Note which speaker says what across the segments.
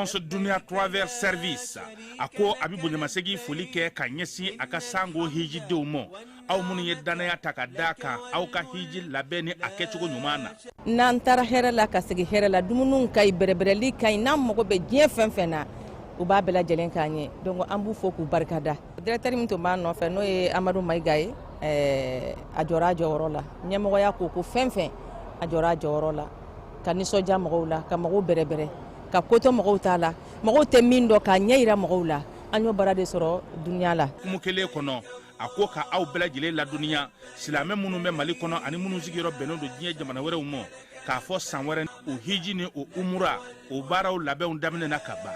Speaker 1: Agence Dunia Travel Service a ko a bɛ bonyamasegin foli kɛ ka ɲɛsin a ka sango hijidenw ma, aw minnu ye dannaya ta ka d'a kan aw ka hiji labɛn ni a kɛcogo ɲuman na.
Speaker 2: N'an taara hɛrɛ la ka segin hɛrɛ la, dumuniw ka ɲi, bɛrɛbɛrɛli ka ɲi, n'an mago bɛ diɲɛ fɛn fɛn na, u b'a bɛɛ lajɛlen k'an ye. Donc an b'u fo k'u barikada. Directeur min tun b'an nɔfɛ, n'o ye Amadu Mayiga ye, a jɔra a jɔyɔrɔ la. Ɲɛmɔgɔya ko ko fɛn fɛn, a jɔra a jɔyɔrɔ la, ka nisɔndiya mɔgɔw la, ka mɔgɔw bɛrɛbɛrɛ, ka kotɔ mɔgɔw t'a la, mɔgɔw tɛ min dɔn k'a ɲɛ yira mɔgɔw la. An y'o baara de sɔrɔ dunuya la.
Speaker 1: Kumu kelen kɔnɔ, a ko ka aw bɛɛ lajɛlen ladɔnniya, silamɛ minnu bɛ Mali kɔnɔ ani minnu sigiyɔrɔ bɛnnen don diɲɛ jamana wɛrɛw ma, k'a fɔ san wɛrɛ o hiji ni o umura o baaraw labɛnw daminɛna ka ban.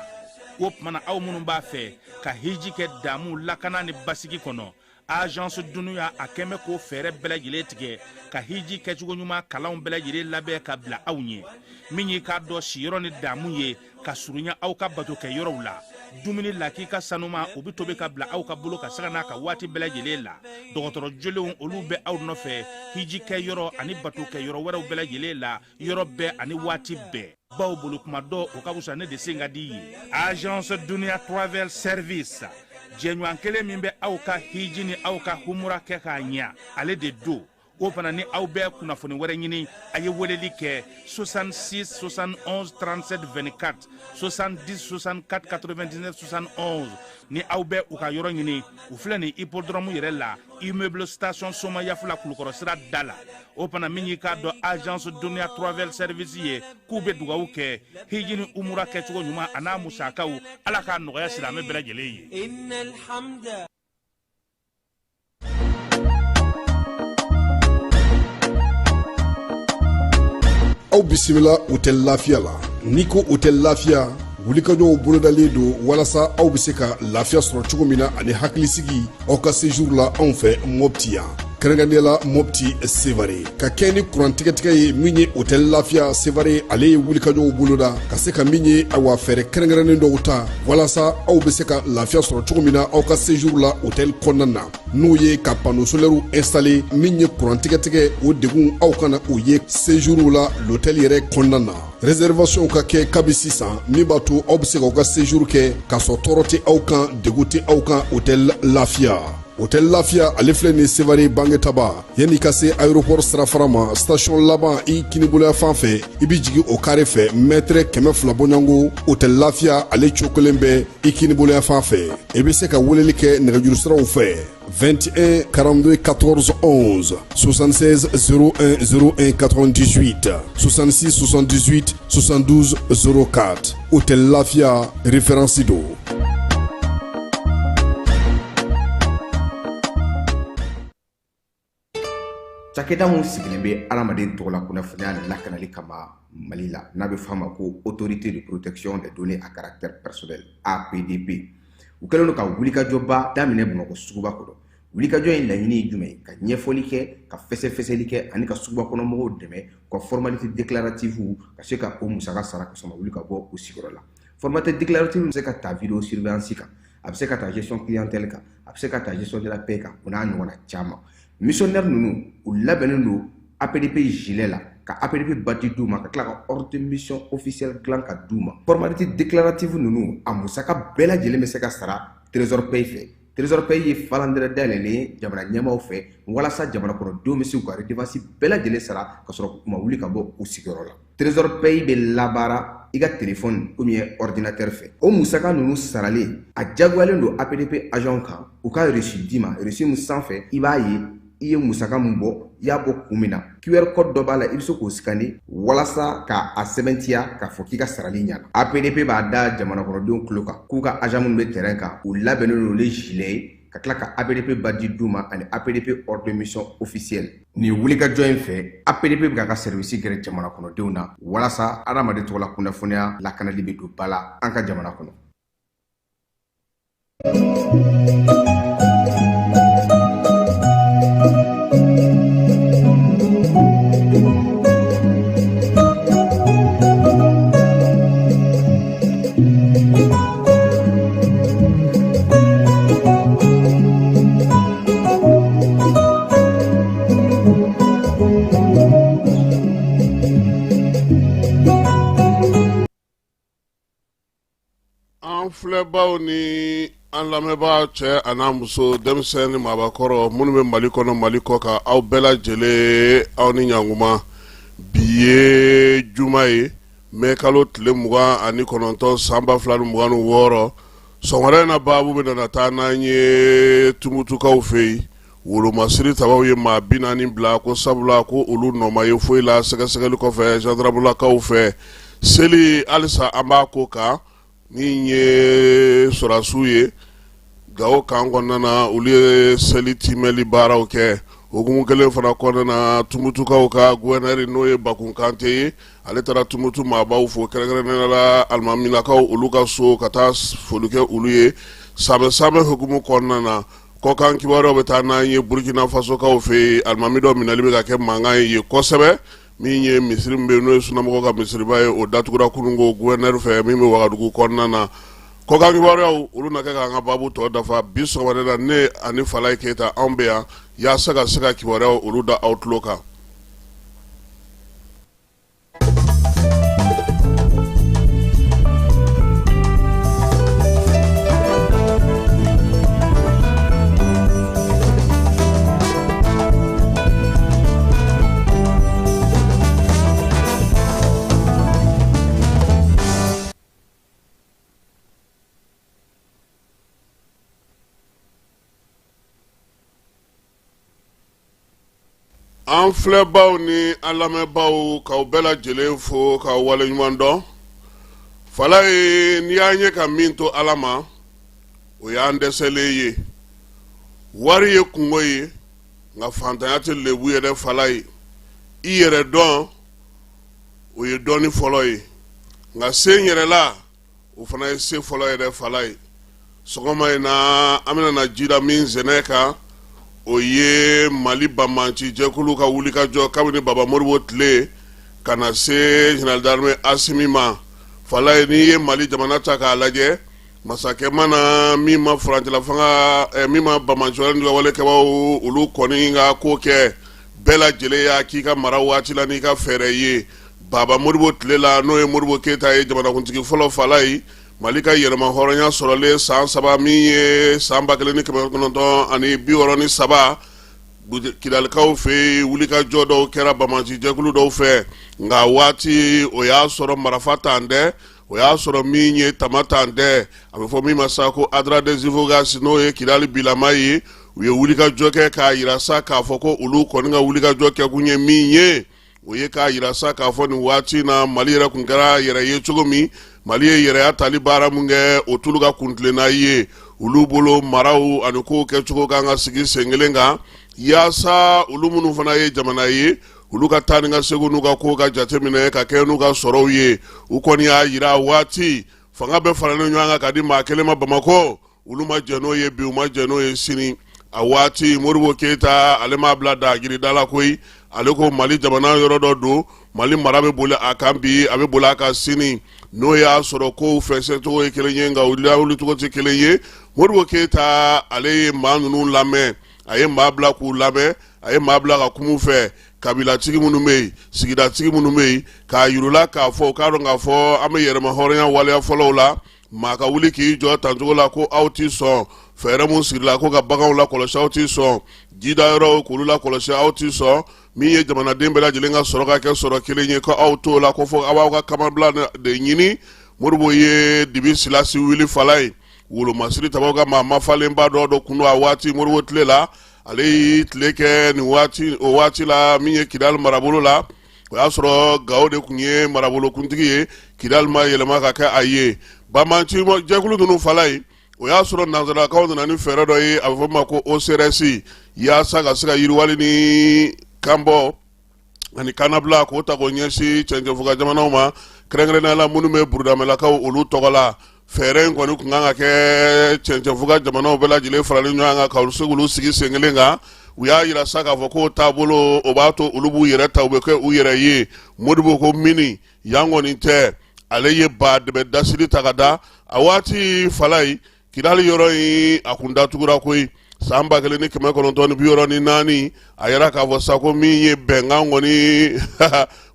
Speaker 1: O tuma na, aw minnu b'a fɛ ka hiji kɛ damu, lakana ni basigi kɔnɔ, Agence Dunuya a kɛn bɛ k'o fɛɛrɛ bɛɛ lajɛlen tigɛ ka hiji kɛcogo ɲuman kalanw bɛɛ lajɛlen labɛn ka bila aw ɲɛ. Min y'i k'a dɔn siyɔrɔ ni damu ye ka surunya aw ka bato kɛ yɔrɔw la, dumuni lakika sanuma o bɛ tobi ka bila aw ka bolo ka sanga n'a ka waati bɛɛ lajɛlen la. Dɔgɔtɔrɔ jolenw olu bɛ aw nɔfɛ hiji kɛ yɔrɔ ani bato kɛ yɔrɔ wɛrɛw bɛɛ lajɛlen la, yɔrɔ bɛɛ ani waati bɛɛ. Baw bolo kuma dɔ o ka fisa ne de sen ka di ye. Agence Dunia Travel Service, jɛɲɔgɔn kelen min bɛ aw ka hiji ni aw ka humura kɛ k'a ɲɛ, ale de don. O fana ni aw bɛ kunnafoni wɛrɛ ɲini, a ye weleli kɛ 66 71 37 24, 70 64 99 71. Ni aw bɛ u ka yɔrɔ ɲini, u filɛ nin hippodrome yɛrɛ la, immeuble station Somayafula, Kulukɔrɔ sira da la. O fana min y'i k'a dɔn Agence Dunia Travel Service ye, k'u bɛ dugawu kɛ hiji ni umura kɛcogo ɲuman a n'a musakaw, Ala k'a nɔgɔya silamɛ bɛɛ lajɛlen ye.
Speaker 3: Aw bisimila Hôtel Lafiya la. N'i ko Hôtel Lafiya, wulikajɔw bolodalen don walasa aw bɛ se ka lafiya sɔrɔ cogo min na ani hakilisigi aw ka séjour la anw fɛ Mopti yan, kɛrɛnkɛrɛnnenya la Mopti Sevare. Ka kɛ ni kuran tigɛtigɛ ye, min ye Hôtel Lafiya Sevare, ale ye wulikajɔw boloda ka se ka min ye, awa, fɛɛrɛ kɛrɛnkɛrɛnnen dɔw ta walasa aw bɛ se ka lafiya sɔrɔ cogo min na aw ka séjour la hôtel kɔnɔna na, n'o ye ka panneau solaire installer. Min ye kuran tigɛtigɛ, o degun aw kana o ye séjour la l'hôtel yɛrɛ kɔnɔna na. Réservation ka kɛ kabi sisan, min b'a to aw bɛ se k'aw ka séjour kɛ k'a sɔrɔ tɔɔrɔ tɛ aw kan, degun tɛ aw kan. Hôtel Lafiya, Hôtel Lafiya, ale filɛ nin Sevare Bangetaba, yanni ka se aéroport sirafara ma, station laban i kiniboloya fan fɛ, i bɛ jigin o kare fɛ, mètre 200 bɔɲɔgɔnko, Hôtel Lafiya ale cokolen bɛ i kiniboloya fan fɛ. I bɛ se ka weleli kɛ nɛgɛjuru siraw fɛ: 21 42 14 11, 76 01 01 98, 66 78 72 04. Hôtel Lafia, référence don.
Speaker 4: Cakɛda min sigilen bɛ adamaden tɔgɔla kunnafoniya lakanali kama Mali la, n'a bɛ f'a ma ko Autorité de protection des données à caractère personnel, APDP, u kɛlen don ka wulikajɔba daminɛ Bamakɔ suguba kɔnɔ. Wulikajɔ in laɲini ye jumɛn ye? Ka ɲɛfɔli kɛ, ka fɛsɛfɛsɛli kɛ ani ka suguba kɔnɔ mɔgɔw dɛmɛ u ka formalité déclarative ka se ka o musaka sara ka sɔrɔ ka wuli ka bɔ u sigiyɔrɔ la. Formalité déclarative bɛ se ka ta vidéo surveillance kan, a bɛ se ka ta gestion clientèle kan, a bɛ se ka ta gestion de la paie kan, o n'a ɲɔgɔnna caman. Missionnaire ninnu, u labɛnnen don APDP gilet la, ka APDP badge d'u ma, ka tila ka ordre de mission officielle dilan ka d'u ma. Formalité déclarative ninnu, a musaka bɛɛ lajɛlen bɛ se ka sara Trésor Paye fɛ. Trésor Paye ye falandɛrɛ dayɛlɛlen ye jamana ɲɛmaaw fɛ walasa jamana kɔnɔdenw bɛ se k'u ka redevance bɛɛ lajɛlen sara ka sɔrɔ u ma wuli ka bɔ u sigiyɔrɔ la. Trésor Paye bɛ labaara i ka téléphone ou bien ordinateur fɛ. O musaka ninnu saralen, a jagoyalen don APDP agent kan u ka reçu d'i ma, reçu min sanfɛ i b'a ye i ye musaka min bɔ, i y'a bɔ kun min na. QR code dɔ b'a la, i bɛ se k'o scanner walasa ka a sɛbɛntiya k'a fɔ k'i ka sarali ɲana. APDP b'a da jamana kɔnɔdenw tulo kan k'u ka agent minnu bɛ terrain kan, u labɛnnen don ni gilet ye, ka tila ka APDP badge d'u ma ani APDP ordre de mission officielle. Nin wulikajɔ in fɛ, APDP bɛ k'a ka service gɛrɛ jamana kɔnɔdenw na walasa adamaden tɔgɔla kunnafoniya lakanali bɛ don ba la an ka jamana kɔnɔ.
Speaker 5: An filɛbaw ni an lamɛnbaa cɛ a n'a muso, denmisɛn ni maabakɔrɔ, minnu bɛ Mali kɔnɔ, Mali kɔ kan, aw bɛɛ lajɛlen, aw ni ɲankuma. Bi ye juma ye, mɛ kalo tile 29, san 2026. Sɔgɔmada in na, baabu bɛ nana taa n'an ye Tumutukaw fɛ yen. Wolomasiri tabaw ye maa 40 bila ko sabula ko olu nɔ ma ye foyi la sɛgɛsɛgɛli kɔfɛ zandaramulakaw fɛ. Seli halisa an b'a ko kan. Min ye sɔrɔdasiw ye Gawo kan kɔnɔna na, olu ye seli timɛli baaraw kɛ. Hukumu kelen fana kɔnɔna na, Tumutukaw ka guvɛnɛri, n'o ye Bakun Kante ye, ale taara Tumutu maabaw fo, kɛrɛnkɛrɛnnenya la alimamilakaw, olu ka so ka taa foli kɛ olu ye. Samɛ samɛ hukumu kɔnɔna na, kɔkan kibaruyaw bɛ taa n'an ye Burukina Fasokaw fɛ yen. Alimami dɔ minɛli bɛ ka kɛ mankan ye kosɛbɛ. Min ye misiri min bɛ yen, n'o ye sunamɔgɔw ka misiriba ye, o datugura kununko guvɛnɛri fɛ min bɛ Wagadugu kɔnɔna na. Kɔkan kibaruyaw, olu na kɛ k'an ka baabu tɔ dafa bi sɔgɔmada la. Ne ani Falaye Keyita, anw bɛ yan yaasa ka se ka kibaruyaw olu da aw tulo kan. An filɛbaw ni an lamɛnbaw, k'aw bɛɛ lajɛlen fo k'aw waleɲuman dɔn. Falaye, n'i y'an ye ka min to Ala ma, o y'an dɛsɛlen ye. Wari ye kungo ye, nka fantanya tɛ lebu ye dɛ. Falaye, i yɛrɛ dɔn, o ye dɔnni fɔlɔ ye, nka se n yɛrɛ la, o fana ye se fɔlɔ ye dɛ. Falaye, sɔgɔma in na, an bɛna na ji da min sɛnɛ kan, o ye Mali banbanci jɛkulu ka wulikajɔ kabini Baba Modibo tile ka na se général d'armée Asimi ma. Falaye, n'i ye Mali jamana ta k'a lajɛ, masakɛ ma na min ma furancɛla fanga, min ma banbanci wale kɛbaaw olu kɔni ka ko kɛ, bɛɛ lajɛlen y'a k'i ka mara waati la n'i ka fɛɛrɛ ye. Baba Modibo tile la, n'o ye Modibo Keyita ye, jamanakuntigi fɔlɔ, Falaye, Mali ka yɛrɛma hɔrɔnya sɔrɔlen san 3, min ye san 1963, Kidalikaw fɛ yen, wulikajɔ dɔw kɛra banbanci jɛkulu dɔw fɛ, nka waati o y'a sɔrɔ marifa t'an tɛ, o y'a sɔrɔ min ye tama t'an tɛ, a bɛ fɔ min ma sa ko ADRA des Ifoghas, n'o ye Kidali bilama ye. U ye wulikajɔ kɛ k'a yira sa k'a fɔ ko olu kɔni ka wulikajɔ kɛkun ye min ye, o ye k'a yira sa k'a fɔ nin waati na, Mali yɛrɛ kun kɛra yɛrɛ ye cogo min, Mali ye yɛrɛya tali baara min kɛ, o t'olu ka kuntilenna ye. Olu bolo, maraw ani kow kɛcogo kan ka sigi sen kelen kan, yaasa olu minnu fana ye jamana ye, olu ka taa ni ka segin n'u ka kow ka jateminɛ ka kɛ n'u ka sɔrɔw ye. U kɔni y'a yira waati fanga bɛɛ faralen ɲɔgɔn kan ka di maa kelen ma Bamakɔ, olu ma jɛn n'o ye bi, u ma jɛn n'o ye sini. A waati Modibo Keyita, ale m'a bila dagirida la koyi. Ale ko Mali jamana yɔrɔ dɔ don, Mali mara bɛ boli a kan bi, a bɛ boli a kan sini. N'o y'a sɔrɔ kow fɛnsɛcogo ye kelen ye, nka u lawulicogo tɛ kelen ye. Modibo Keyita, ale ye maa ninnu lamɛn, a ye maa bila k'u lamɛn, a ye maa bila ka kuma u fɛ, kabilatigi minnu bɛ yen, sigidatigi minnu bɛ yen, k'a yir'u la k'a fɔ u k'a dɔn k'a fɔ an bɛ yɛrɛma hɔrɔnya waleya fɔlɔw la. Maa ka wuli k'i jɔ tancogo la ko aw tɛ sɔn fɛɛrɛ mun sigila ko ka baganw lakɔlɔsi, aw tɛ sɔn jidayɔrɔw k'olu lakɔlɔsi, aw tɛ sɔn min ye jamanaden bɛɛ lajɛlen ka sɔrɔ ka kɛ sɔrɔ kelen ye, ko aw t'o la, ko fɔ aw b'aw ka kamabila de ɲini. Modibo ye dibi silasi wuli. Falaye, wolomasiri tabaw ka maa mafalenba dɔ dɔ kun don a waati Modibo tile la. Ale y'i tile kɛ nin waati o waati la min ye Kidali marabolo la. O y'a sɔrɔ Gawo de tun ye marabolokuntigi ye, Kidali ma yɛlɛma ka kɛ a ye. Banbanci jɛkulu ninnu, Falaye, o y'a sɔrɔ nansarakaw nana ni fɛɛrɛ dɔ ye, a bɛ fɔ ma ko OCRS, yaasa ka se ka yiriwali ni kanbɔ ani kannabila k'o ta k'o ɲɛsin cɛncɛnfuga jamanaw ma, kɛrɛnkɛrɛnnenya la minnu bɛ burudamɛlakaw olu tɔgɔ la. Fɛɛrɛ in kɔni tun kan ka kɛ cɛncɛnfuga jamanaw bɛɛ lajɛlen faralen ɲɔgɔn kan ka se k'olu sigi sen kelen kan. U y'a yira sa k'a fɔ k'o taabolo o b'a to olu b'u yɛrɛ ta, u bɛ kɛ u yɛrɛ ye. Modibo ko mini yan kɔni tɛ. Ale ye ba dɛmɛ dasiri ta ka da a waati. Falaye, Kidali yɔrɔ in a kun datugura koyi. San 1964, a yira k'a fɔ sa ko min ye bɛnkan kɔni,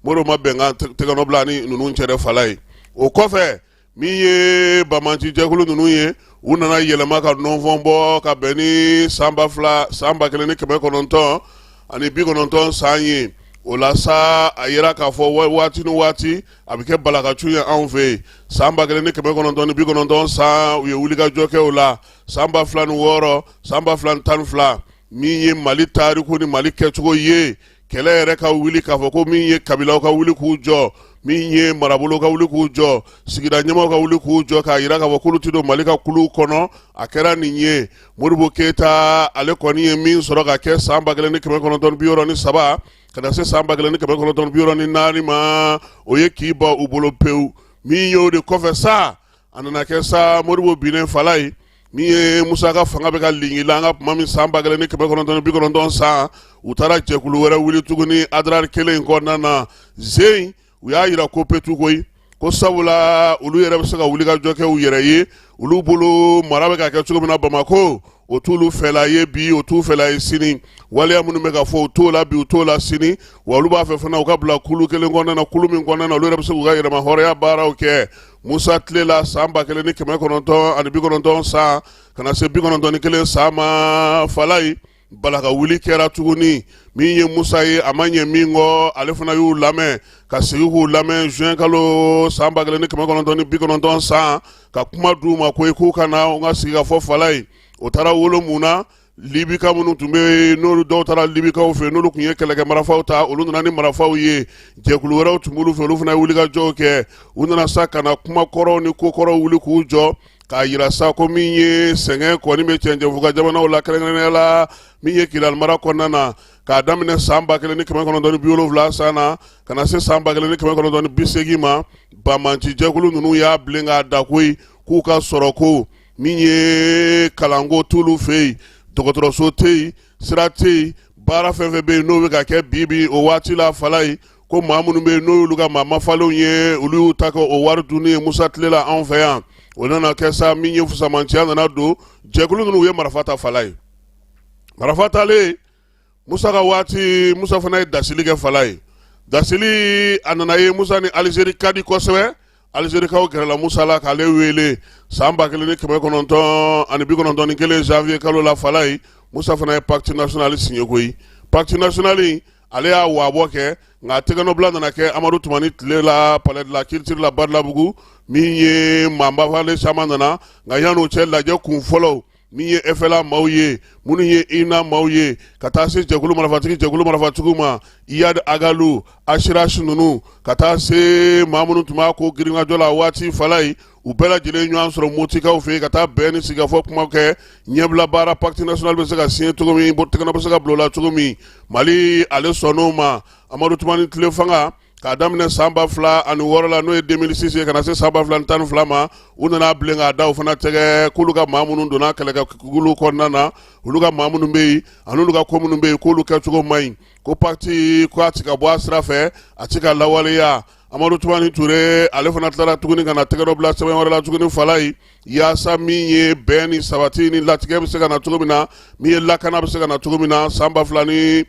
Speaker 5: Modibo ma bɛnkan tɛgɛnɔ bila ni ninnu cɛ dɛ. Falaye, o kɔfɛ Min ye banbaanci jɛkulu ninnu ye, u nana yɛlɛma ka nɔnfɔn bɔ ka bɛn ni san 2000, san 1990 san ye. O la sa, a yira k'a fɔ waati ni waati a bɛ kɛ balakacun ye anw fɛ yen. San 1990 san, u ye wulikajɔ kɛ o la. San 2006, san 2012, min ye Mali tariku ni Mali kɛcogo ye, kɛlɛ yɛrɛ ka wuli k'a fɔ ko min ye kabilaw ka wuli k'u jɔ, min ye marabolo ka wuli k'u jɔ, sigida ɲɛmaaw ka wuli k'u jɔ k'a yira k'a fɔ k'olu tɛ don Mali ka kuluw kɔnɔ, a kɛra nin ye. Modibo Keyita, ale kɔni ye min sɔrɔ ka kɛ san 1963 ka na se san 1964 ma, o ye k'i ban u bolo pewu. Min ye o de kɔfɛ sa, a nana kɛ sa, Modibo binnen Falayi, min ye Musa ka fanga bɛ ka lingila an ka tuma min, san 1990 san, u taara jɛkulu wɛrɛ wuli tuguni Adrar kelen in kɔnɔna na. Zen, u y'a yira ko petu koyi, ko sabula olu yɛrɛ bɛ se ka wulikajɔ kɛ u yɛrɛ ye. Olu bolo, mara bɛ ka kɛ cogo min na Bamakɔ, o t'olu fɛla ye bi, o t'u fɛla ye sini. Waleya minnu bɛ ka fɔ, o t'o la bi, o t'o la sini. Wa olu b'a fɛ fana u ka bila kulu kelen kɔnɔna na, kulu min kɔnɔna na olu yɛrɛ bɛ se k'u ka yɛrɛma hɔrɔnya baaraw kɛ. Musa tile la, san 1990 san ka na se 91 san ma, Falayi, balaka wuli kɛra tuguni. Min ye Musa ye, a ma ɲɛ min kɔ, ale fana y'u lamɛn ka sigi k'u lamɛn juin kalo san 1990 san, ka kuma d'u ma ko k'u ka na u ka sigi ka fɔ. Falayi, o taara wolo mun na? Libika minnu tun bɛ yen, n'olu dɔw taara Libikaw fɛ, n'olu tun ye kɛlɛkɛ marifaw ta, olu nana ni marifaw ye. Jɛkulu wɛrɛw tun b'olu fɛ, olu fana ye wulikajɔw kɛ. U nana sa ka na kuma kɔrɔw ni ko kɔrɔw wuli k'u jɔ k'a yira sa ko min ye sɛgɛn kɔni bɛ cɛncɛnfuga jamanaw la, kɛrɛnkɛrɛnnenya la min ye Kidali mara kɔnɔna na, k'a daminɛ san 1970 san na ka na se san 1980 ma. Banbaanci jɛkulu ninnu y'a bilen k'a da koyi k'u ka sɔrɔ ko min ye kalanko t'olu fɛ yen, dɔgɔtɔrɔso tɛ yen, sira tɛ yen, baara fɛn fɛn bɛ yen n'o bɛ ka kɛ bi bi o waati la, Falayi, ko maa minnu bɛ yen n'o y'olu ka maa mafalenw ye, olu y'u ta kɛ o wari dunni ye Musa tile la anw fɛ yan. O nana kɛ sa, min ye fusamanciya nana don jɛkulu ninnu, u ye marifa ta. Falayi, marifa talen Musa ka waati, Musa fana ye dasili kɛ. Falayi, dasili, a nana ye Musa ni Alizeri ka di kosɛbɛ. Alizerikaw gɛrɛla Musa la k'ale wele san 1991 janvier kalo la. Falayi, Musa fana ye pacte national signé koyi. Pacte national, ale y'a waabɔ kɛ, nka a tɛgɛnɔbila nana kɛ Amadu Tumani tile la, palais de la culture la, Badalabugu. Min ye maa mafalen caman nana, nka yan'o cɛ, lajɛ kun fɔlɔ min ye FLA maaw ye, minnu ye UNA maaw ye, ka taa se jɛkulu marifatigi, jɛkulu marifatigiw ma, Iyad Ag Ghali, Ashraf ninnu, ka taa se maa minnu tun b'a ko girinkajɔ la waati, Falayi, u bɛɛ lajɛlen ɲɔgɔn sɔrɔ Motikaw fɛ yen ka taa bɛn ni sigikafɔ kuma kɛ, ɲɛbila baara, pacte national bɛ se ka signé cogo min, tɛgɛnɔ bɛ se ka bila o la cogo min. Mali, ale sɔnn'o ma. Amadu Tumani tile fanga, k'a daminɛ san 2006 la, n'o ye 2006 ye, ka na se san 2012 ma, u nana bilen k'a da u fana tɛgɛ k'olu ka maa minnu donna kɛlɛkɛkulu kɔnɔna na, olu ka maa minnu bɛ yen an'olu ka ko minnu bɛ yen, k'olu kɛcogo man ɲi, ko pacte ko a ti ka bɔ a sira fɛ, a ti ka lawaleya. Amadu Tumani Ture, ale fana tilara tuguni ka na tɛgɛ dɔ bila sɛbɛn wɛrɛ la tuguni, Falayi, yaasa min ye bɛn ni sabati ni latigɛ bɛ se ka na cogo min na, min ye lakana bɛ se ka na cogo min na. San 2006,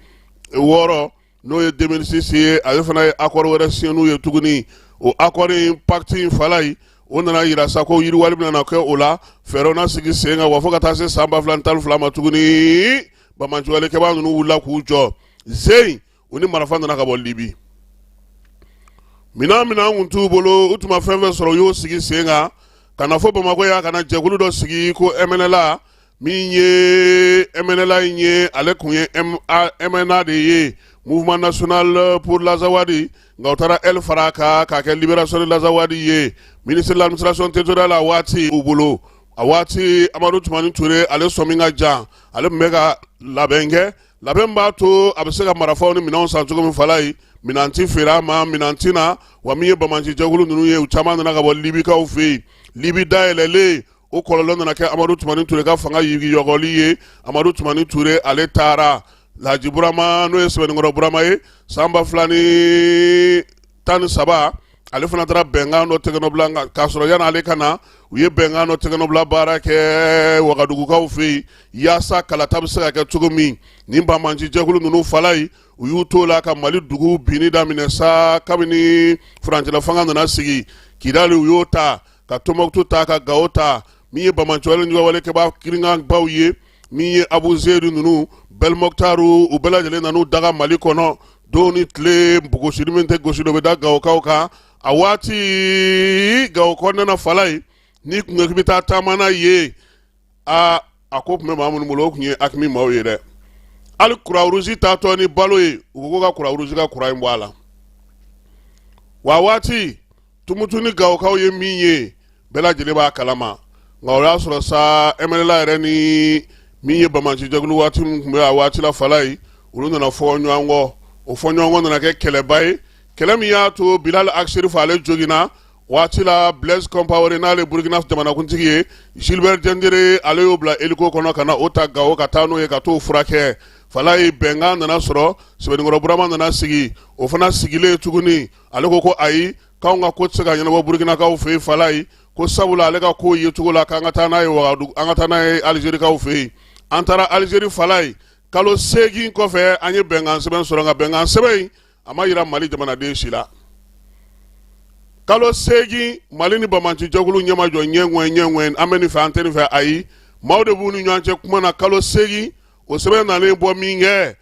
Speaker 5: n'o ye 2006 ye, ale fana ye accord wɛrɛ signé n'u ye tuguni. O accord in, pacte in, Falayi, o nana yira sa ko yiriwali bɛna na kɛ o la, fɛɛrɛw na sigi sen kan wa, fo ka taa se san 2012 ma tuguni, banbaanciwalekɛbaa ninnu wulila k'u jɔ zen, u ni marifa nana ka bɔ Libi. Minɛn minɛn kun t'u bolo, u tun ma fɛn fɛn sɔrɔ, u y'o sigi sen kan ka na fo Bamakɔ yan, ka na jɛkulu dɔ sigi ko MNLA. Min ye MNLA in ye, ale tun ye MNA de ye, Mouvement National pour l'Azawad, nka u taara L fara a kan k'a kɛ Libération de l'Azawad ye. Ministre de l'administration territoriale a waati u bolo, a waati Amadu Tumani Ture, ale sɔmi ka jan, ale tun bɛ ka labɛn kɛ, labɛn b'a to a bɛ se ka marifaw ni minɛnw san cogo min. Falayi, minɛn ti feere a ma, minɛn ti na wa. Min ye banbaanci jɛkulu ninnu ye, u caman nana ka bɔ Libikaw fɛ yen. Libi dayɛlɛlen, o kɔlɔlɔ nana kɛ Amadu Tumani Ture ka fanga yɔgɔli ye. Amadu Tumani Ture, ale taara. Laji Burama, n'o ye Sɛbɛnnikɔrɔ Burama ye, san 2013, ale fana taara bɛnkan dɔ tɛgɛnɔbila, k'a sɔrɔ yanni ale ka na, u ye bɛnkan dɔ tɛgɛnɔbila baara kɛ Wagadugukaw fɛ yen, yaasa kalata bɛ se ka kɛ cogo min. Nin banbaanci jɛkulu ninnu, Falayi, u y'u to la ka Mali dugu binni daminɛ sa kabini furancɛla fanga nana sigi. Kidali, u y'o ta. ka Tɔnbɔkutu ta, ka Gawo ta. Min ye banbaanciwale ni juguwalekɛbaa girinkanbaw ye, min ye Abu Zedu ninnu, Bɛlimɔkitaru, u bɛɛ lajɛlen nan'u daga Mali kɔnɔ. Don ni tile, gosili min tɛ gosi dɔ bɛ da Gawokaw kan. A waati Gawo kɔnɔna na, Falayi, n'i kun ko k'i bɛ taa taama na ye, aa, a ko tun bɛ maa minnu bolo, o tun ye AQMI maaw ye dɛ. Hali Croix-Rouge taatɔ ni balo ye, u ko ka Croix-Rouge ka kuran in bɔ a la. Wa waati Tumutu ni Gawokaw ye min ye, bɛɛ lajɛlen b'a kalama. Nka o y'a sɔrɔ sa, MNLA yɛrɛ ni min ye banbaanci jɛkulu waati min tun bɛ a waati la, Falayi, olu nana fɔ ɲɔgɔn kɔ. O fɔ ɲɔgɔn kɔ nana kɛ kɛlɛba ye, kɛlɛ min y'a to Bilal Ag Acherif ale joginna. Waati la Blaise Compaoré, n'ale Burukina jamanakuntigi ye, Gilbert Diendéré ale y'o bila hélico kɔnɔ ka na o ta Gawo ka taa n'o ye ka t'o furakɛ. Falayi, bɛnkan nana sɔrɔ. Sɛbɛnnikɔrɔ Burama nana sigi. O fana sigilen tuguni, ale ko ko ayi, k'anw ka ko tɛ se ka ɲɛnabɔ Burukinakaw fɛ yen, Falayi, ko sabula ale ka ko ye cogo la, k'an ka taa n'a ye Wagadugu, an ka taa n'a ye Alizerikaw fɛ yen. An taara Alizeri, Falayi, kalo 8 kɔfɛ, an ye bɛnkan sɛbɛn sɔrɔ. Nka bɛnkan sɛbɛn in, a ma yira Mali jamanaden si la. Kalo 8, Mali ni banbaanci jɛkulu ɲɛmajɔ ɲɛŋɛ ɲɛŋɛ, an bɛ nin fɛ, an tɛ nin fɛ, ayi, maaw de b'u ni ɲɔgɔn cɛ kuma na kalo 8. O sɛbɛn nalen bɔ min kɛ,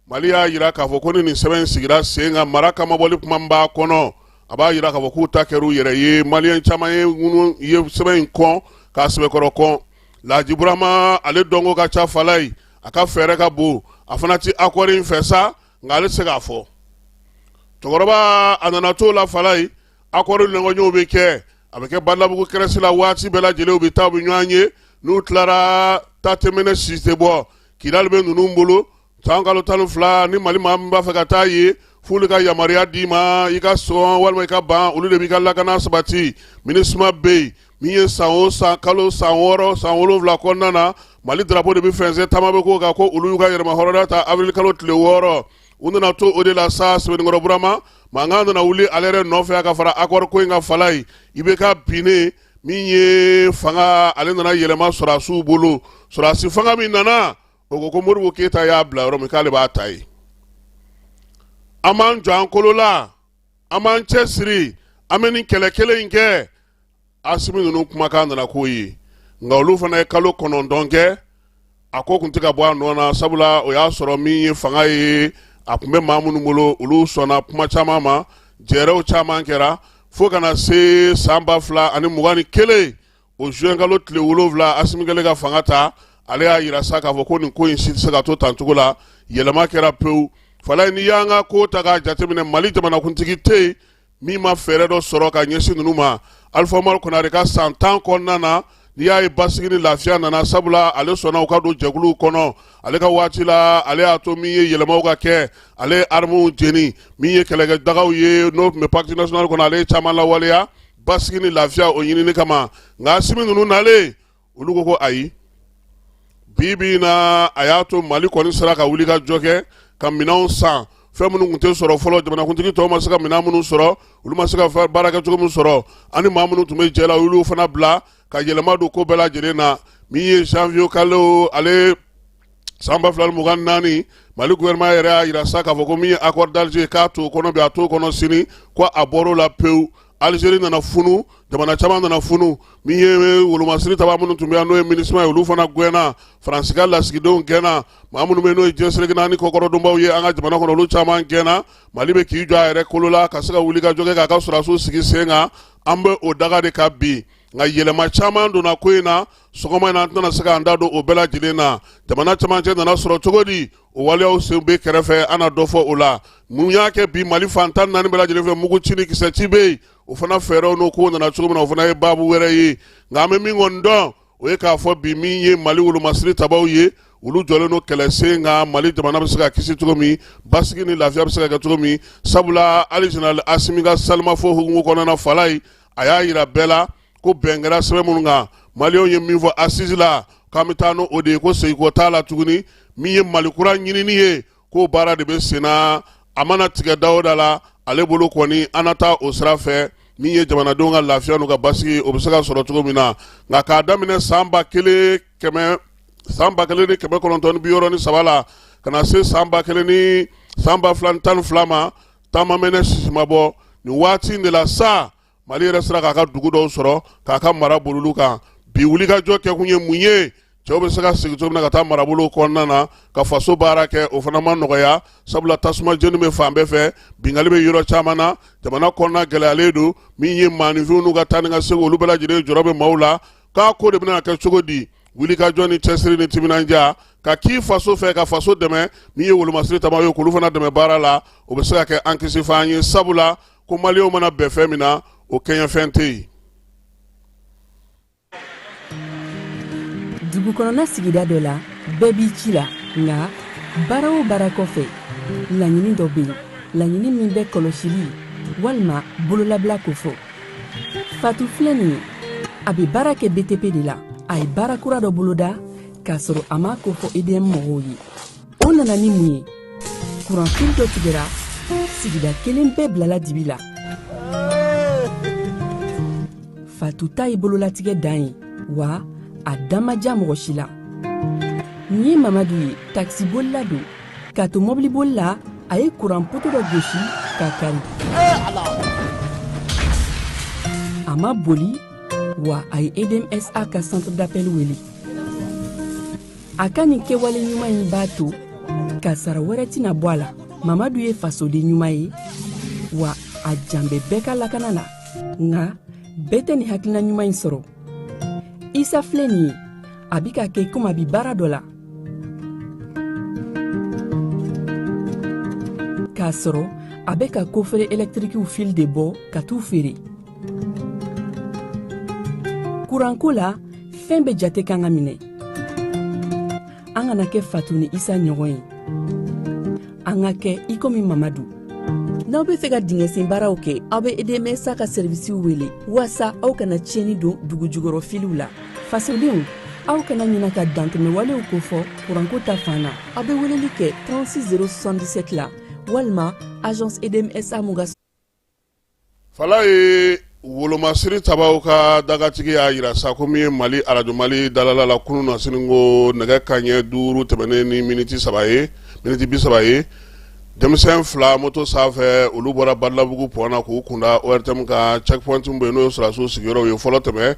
Speaker 5: Mali y'a yira k'a fɔ ko ni nin sɛbɛn in sigira sen kan, mara kamabɔli kuma min b'a kɔnɔ, a b'a yira k'a fɔ k'u ta kɛra u yɛrɛ ye. Maliyɛn caman ye minnu ye sɛbɛn in kɔn k'a sɛbɛkɔrɔ kɔn. Laji Burama, ale dɔnko ka ca, Falayi, a ka fɛɛrɛ ka bon, a fana ti accord in fɛ sa, nka ale tɛ se k'a fɔ. Cɛkɔrɔba, a nana t'o la, Falayi, accord ɲɔgɔnyew bɛ kɛ, a bɛ kɛ Badalabugu kɛrɛsi la. Waati bɛɛ lajɛlen u bɛ taa, u bɛ ɲɔgɔn ye. N'u tilara, ta tɛ mɛnɛ, si tɛ bɔ. Kidali bɛ ninnu bolo san kalo 12. Ni Mali maa min b'a fɛ ka taa yen, f'olu ka yamaruya d'i ma, i ka sɔn walima i ka ban, olu de b'i ka lakana sabati. MINUSMA bɛ yen. Min ye san o san, kalo san 6, san 7 kɔnɔna na, Mali drapeau de bɛ fɛnsɛn, taama bɛ k'o kan ko olu y'u ka yɛrɛmahɔrɔnya ta avril kalo tile 6. U nana to o de la sa, Sɛbɛnnikɔrɔ Burama, mankan nana wuli ale yɛrɛ nɔfɛ ka fara accord ko in kan. Falayi, IBK binnen, min ye fanga, ale nana yɛlɛma sɔrɔdasiw bolo. Sɔrɔdasi fanga min nana, o ko ko Modibo Keyita y'a bila yɔrɔ min, k'ale b'a ta yen. An b'an jɔ an kolo la, an b'an cɛ siri, an bɛ nin kɛlɛ kelen in kɛ. Asimi ninnu kumakan nana k'o ye, nka olu fana ye kalo 9 kɛ, a ko tun tɛ ka bɔ a nɔ na, sabula o y'a sɔrɔ min ye fanga ye, a tun bɛ maa minnu bolo, olu sɔnna kuma caman ma, jɛrɛw caman kɛra, fo ka na se san 2021, o juin kalo tile 7, Asimi kɛlen ka fanga ta, ale y'a yira sa k'a fɔ ko nin ko in si tɛ se ka to tan cogo la. Yɛlɛma kɛra pewu. Falayi, n'i y'an ka ko ta k'a jateminɛ, Mali jamanakuntigi tɛ yen min ma fɛɛrɛ dɔ sɔrɔ ka ɲɛsin ninnu ma. Alifa Umaru Konare ka san 10 kɔnɔna na, n'i y'a ye basigi ni lafiya nana, sabula ale sɔnna u ka don jɛkuluw kɔnɔ. Ale ka waati la, ale y'a to min ye yɛlɛmaw ka kɛ, ale ye armew jeni, min ye kɛlɛkɛdagaw ye n'o tun bɛ pacte national kɔnɔ, ale ye caman lawaleya basigi ni lafiya o ɲinini kama. Nka Asimi ninnu nalen, olu ko ko ayi. Bi bi in na, a y'a to Mali kɔni sera ka wuli ka jɔ kɛ ka minɛnw san, fɛn minnu tun tɛ sɔrɔ fɔlɔ, jamanakuntigi tɔw ma se ka minɛn minnu sɔrɔ, olu ma se ka baara kɛ cogo min sɔrɔ, ani maa minnu tun bɛ jɛ la, olu fana bila ka yɛlɛma don ko bɛɛ lajɛlen na. Min ye janvier kalo ale san 2024, Mali gouvernement yɛrɛ y'a yira sa k'a fɔ ko min ye accord d'Alger, k'a t'o kɔnɔ bi, a t'o kɔnɔ sini, ko a bɔr'o la pewu. Algérie nana funu, jamana caman nana funu. Min ye wolomasiri taba minnu tun bɛ yan, n'o ye MINUSMA ye, olu fana gɛnna. Faransi ka lasigidenw gɛnna. Maa minnu bɛ n'o ye diɲɛ seleke naani kɔkɔrɔdonbaw ye an ka jamana kɔnɔ, olu caman gɛnna. Mali bɛ k'i jɔ a yɛrɛ kolo la ka se ka wuli ka jɔ kɛ k'a ka sɔrɔdasiw sigi sen kan. An bɛ o daga de kan bi, nka yɛlɛma caman donna ko in na. Sɔgɔma in na, an tɛna se k'an da don o bɛɛ lajɛlen na. Jamana camancɛ nana sɔrɔ cogo di? O waleyaw sen bɛ kɛrɛfɛ, an na dɔ fɔ o la. Mun y'a kɛ bi Mali fan 14 bɛɛ lajɛlen fɛ, mugu ci ni kisɛ ci bɛ yen? O fana fɛɛrɛw n'o kow nana cogo min na, o fana ye baabu wɛrɛ ye. Nka an bɛ min kɔni dɔn, o ye k'a fɔ bi, min ye Mali wolomasiri tabaw ye, olu jɔlen don kɛlɛ sen kan, Mali jamana bɛ se ka kisi cogo min, basigi ni lafiya bɛ se ka kɛ cogo min, sabula hali général Asimi ka salimafo hukumu kɔnɔna, Falayi, a y'a yira bɛɛ la ko bɛn kɛra sɛbɛn minnu kan, maliyɛnw ye min fɔ assise la, k'an bɛ taa n'o de ye, ko seginko t'a la tuguni. Min ye Mali kura ɲinini ye, k'o baara de bɛ sen na, a mana tigɛ da o da la, ale bolo kɔni, an na taa o sira fɛ. Min ye jamanadenw ka lafiya n'u ka basigi, o bɛ se ka sɔrɔ cogo min na. Nka k'a daminɛ san 1963 la ka na se san ba kelen ni san 2012 ma, taama mɛnɛ sisi ma bɔ nin waati in de la sa. Mali yɛrɛ sera k'a ka dugu dɔw sɔrɔ k'a ka mara bol'olu kan. Bi wulikajɔ kɛkun ye mun ye? Cɛw bɛ se ka segin cogo min na ka taa marabolow kɔnɔna na ka faso baara kɛ, o fana ma nɔgɔya, sabula tasuma jeni bɛ fan bɛɛ fɛ, binkanni bɛ yɔrɔ caman na, jamana kɔnɔna gɛlɛyalen don. Min ye maaninfinw n'u ka taa ni ka segin, olu bɛɛ lajɛlen jɔrɔ bɛ maaw la k'a ko de bɛna kɛ cogo di. Wulikajɔ ni cɛsiri ni timinandiya ka k'i faso fɛ, ka faso dɛmɛ, min ye wolomasiri tabaw ye, k'olu fana dɛmɛ baara la, o bɛ se ka kɛ an kisifan ye, sabula ko maliyɛnw mana bɛn fɛn min na, o kɛɲɛfɛn tɛ yen.
Speaker 6: Dugu kɔnɔna sigida dɔ la, bɛɛ b'i ci la, nka baara o baara kɔfɛ, laɲini dɔ bɛ yen, laɲini min bɛ kɔlɔsili walima bololabila kofɔ. Fatu filɛ nin ye, a bɛ baara kɛ BTP de la. A ye baara kura dɔ boloda k'a sɔrɔ a m'a kofɔ EDM mɔgɔw ye. O nana ni mun ye? Kuranfili dɔ tigɛra, sigida kelen bɛɛ bilala dibi la. Fatu ta ye bololatigɛ dan ye, wa a da ma diya mɔgɔ si la. Nin ye Mamadu ye, takisibolila don. K'a to mɔbiliboli la, a ye kuran poto dɔ gosi k'a kari. A ma boli, wa a ye EDMSA ka centre d'appel wele. A ka nin kɛwale ɲuman in b'a to kasara wɛrɛ tɛna bɔ a la. Mamadu ye fasoden ɲuman ye, wa a jan bɛ bɛɛ ka lakana la. Nka bɛɛ tɛ nin hakilina ɲuman in sɔrɔ. Isa filɛ nin ye, a bi ka kɛ komi a bi baara dɔ la, k'a sɔrɔ a bɛ ka kofere ɛlɛtirikiw fil de bɔ ka t'u feere. Kuranko la, fɛn bɛɛ jate kan ka minɛ. An kana kɛ Fatu ni Isa ɲɔgɔn ye, an ka kɛ i komi Mamadu. N'aw bɛ fɛ ka dingɛsen baaraw kɛ, aw bɛ EDMSA ka sɛrivisiw wele waasa aw kana tiɲɛni don dugu jukɔrɔ filiw la. Fasodenw, aw kana ɲina ka dantɛmɛwalew kofɔ kuranko ta fan na. Aw bɛ weleli kɛ 36 077 la walima agence EDMSA mun ka
Speaker 5: Fala ye wolomasiri tabaw ka dagatigi y'a jira sa ko min ye Mali arajo Mali dalala la kunun na sini ko nɛgɛ kanɲɛ 5 tɛmɛnen ni miniti 3 ye, miniti 30 ye, denmisɛn fila moto sanfɛ, olu bɔra Badalabugu pɔn na k'u kunda ORTM ka checkpoint min bɛ yen, n'o ye sɔrɔdasiw sigiyɔrɔw ye. Fɔlɔ tɛmɛ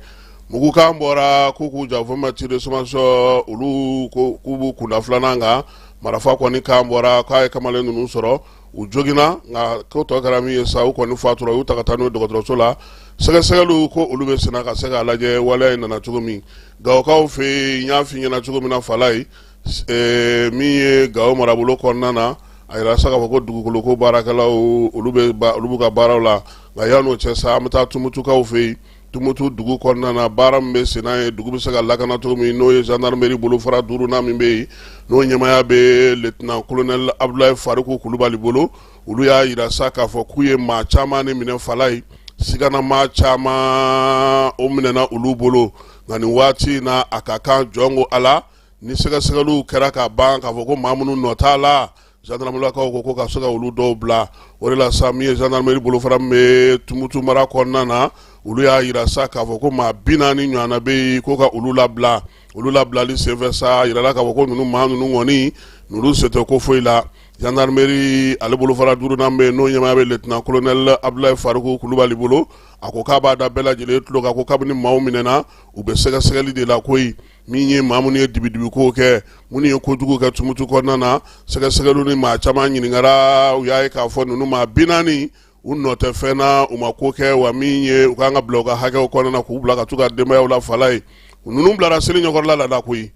Speaker 5: mugukan bɔra k'u k'u jɔ, fɛn ma tir de sommation, olu ko k'u b'u kunda filanan kan, marifa kɔni kan bɔra k'a ye kamalen ninnu sɔrɔ, u joginna, nka ko tɔ kɛra min ye sa, u kɔni fatura, u y'u ta ka taa n'u ye dɔgɔtɔrɔso la. Sɛgɛsɛgɛliw ko olu bɛ senna ka se k'a lajɛ waleya in nana cogo min. Gawokaw fɛ yen, n y'a f'i ɲɛna cogo min na, Falaye, min ye Gawo marabolo kɔnɔna na, a yira sa k'a fɔ ko dugukoloko baarakɛlaw olu b'u ka baaraw la. Nka yan'o cɛ sa, an bɛ taa Tumutukaw fɛ yen. Tumutu dugu kɔnɔna na, baara min bɛ senna ye, dugu bɛ se ka lakana cogo min, n'o ye gendarmerie bolofara duurunan min bɛ yen, n'o ɲɛmaaya bɛ lieutenant colonel Abdoulaye Fariku Kulubali bolo, olu y'a jira sa k'a fɔ k'u ye maa caman de minɛ. Falaye, sigana maa caman o minɛna olu bolo. Nka nin waati in na, a ka kan jɔn ko Ala, ni sɛgɛsɛgɛliw kɛra ka ban k'a fɔ ko maa minnu nɔ t'a la, gendarmelakaw ko ko ka se ka olu dɔw bila. O de la sa, min ye gendarmerie bolofara min bɛ Tumutu mara kɔnɔna na, olu y'a jira sa k'a fɔ ko maa 40 ɲɔgɔnna bɛ yen ko ka olu labila. Olu labilali senfɛ sa, a yirala k'a fɔ ko ninnu maa ninnu kɔni, ninnu sen tɛ ko foyi la. Gendarmerie ale bolofara duurunan bɛ yen, n'o ɲɛmaaya bɛ lieutenant colonel Abdoulaye Fariku Kulubali bolo, a ko k'a b'a da bɛɛ lajɛlen tulo kan ko kabini maaw minɛna, u bɛ sɛgɛsɛgɛli de la koyi. Min ye maa minnu ye dibidibiko kɛ, minnu ye kojugu kɛ Tumutu kɔnɔna na, sɛgɛsɛgɛliw ni maa caman ɲininkara, u y'a ye k'a fɔ ninnu maa 40 u nɔ tɛ fɛn na, u ma ko kɛ, wa min ye u kan ka bila u ka hakɛw kɔnɔna na, k'u bila ka t'u ka denbayaw la. Falaye, ninnu bilara seli ɲɛkɔrɔla la da koyi.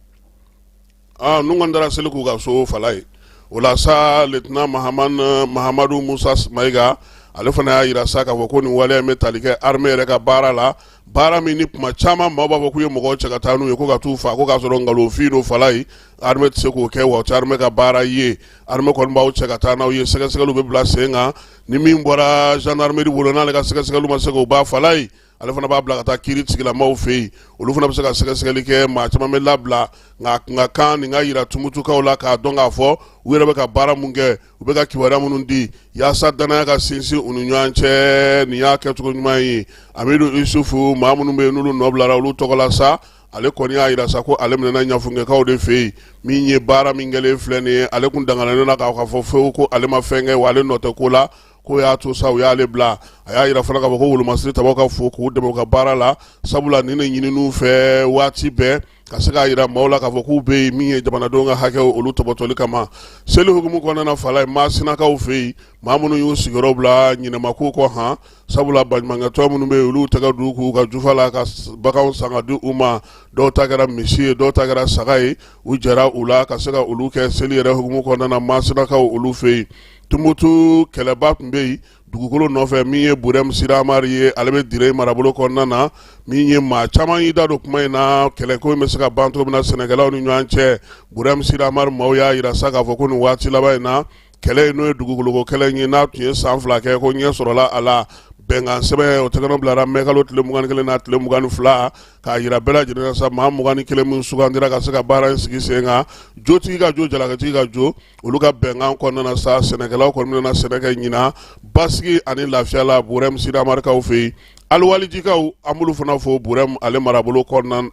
Speaker 5: Ninnu kɔni taara seli k'u ka so. Falaye, o la sa, lieutenant Mahamadu Musa Mayiga, ale fana y'a jira sa k'a fɔ ko nin waleya in bɛ tali kɛ armée yɛrɛ ka baara la, baara min ni tuma caman maaw b'a fɔ k'u ye mɔgɔw cɛ ka taa n'u ye ko ka t'u faa, ko k'a sɔrɔ nkalonfin don. Falaye, armée tɛ se k'o kɛ, wa o tɛ armée ka baara ye. Armée kɔni b'aw cɛ ka taa n'aw ye, sɛgɛsɛgɛliw bɛ bila sen kan. Ni min bɔra gendarmerie bolo, n'ale ka sɛgɛsɛgɛliw ma se k'o ban, Falaye, ale fana b'a bila ka taa kiiri tigilamaw fɛ yen, olu fana bɛ se ka sɛgɛsɛgɛli kɛ, maa caman bɛ labila. Nka a kun ka kan nin ka yira Tumutukaw la k'a dɔn k'a fɔ u yɛrɛ bɛ ka baara mun kɛ, u bɛ ka kibaruya minnu di yaasa danaya ka sinsin u ni ɲɔgɔn cɛ, nin y'a kɛcogo ɲuman ye. Amidu Isufu, maa minnu bɛ yen n'olu nɔ bilara olu tɔgɔ la sa, ale kɔni y'a yira sa ko ale minɛna Ɲafunkɛkaw de fɛ yen. Min ye baara min kɛlen filɛ nin ye, ale kun danganalen na k'a fɔ fewu ko ale ma fɛn kɛ, wa ale nɔ tɛ ko la. K'o y'a to sa u y'ale bila. A y'a yira fana k'a fɔ ko wolomasiri tabaw ka fo k'u dɛmɛ u ka baara la, sabula nin de ɲinin'u fɛ waati bɛɛ, ka se k'a yira maaw la k'a fɔ k'u bɛ yen min ye jamanadenw ka hakɛw olu tɔbɔtɔli kama. Seli hukumu kɔnɔna na, Falaye, Masinakaw fɛ yen, maa minnu y'u sigiyɔrɔ bila ɲinɛma k'u kɔ han, sabula baɲumankɛtɔn minnu bɛ yen, olu tɛgɛ d'u k'u ka jufa la ka baganw san ka di u ma. Dɔw ta kɛra misi ye, dɔw ta kɛra saga ye. U jɛra u la ka se ka olu kɛ seli yɛrɛ hukumu kɔnɔna na Masinakaw olu fɛ yen. Tumutu kɛlɛba tun bɛ yen dugukolo nɔfɛ, min ye Burɛmu Siramari ye, ale bɛ Dire marabolo kɔnɔna na, min ye maa caman y'i da don kuma in na, kɛlɛko in bɛ se ka ban cogo min na sɛnɛkɛlaw ni ɲɔgɔn cɛ. Burɛmu Siramari maaw y'a yira sa k'a fɔ ko nin waati laban in na, kɛlɛ in, n'o ye dugukoloko kɛlɛ ye, n'a tun ye san 2 kɛ, ko ɲɛ sɔrɔla a la. Bɛnkan sɛbɛn o tɛgɛnɔ bilara mɛkalo tile 21 n'a tile 22, k'a yira bɛɛ lajɛlen na sa, maa 21 min sugandira ka se ka baara in sigi sen kan, jotigi ka jo, jalakitigi ka jo, olu ka bɛnkan kɔnɔna na sa, sɛnɛkɛlaw kɔni bɛna sɛnɛ kɛ ɲinan basigi ani lafiya la Burɛmu Siramarikaw fɛ yen. Aliwalijikaw, an b'olu fana fo Burɛmu ale marabolo kɔnɔna,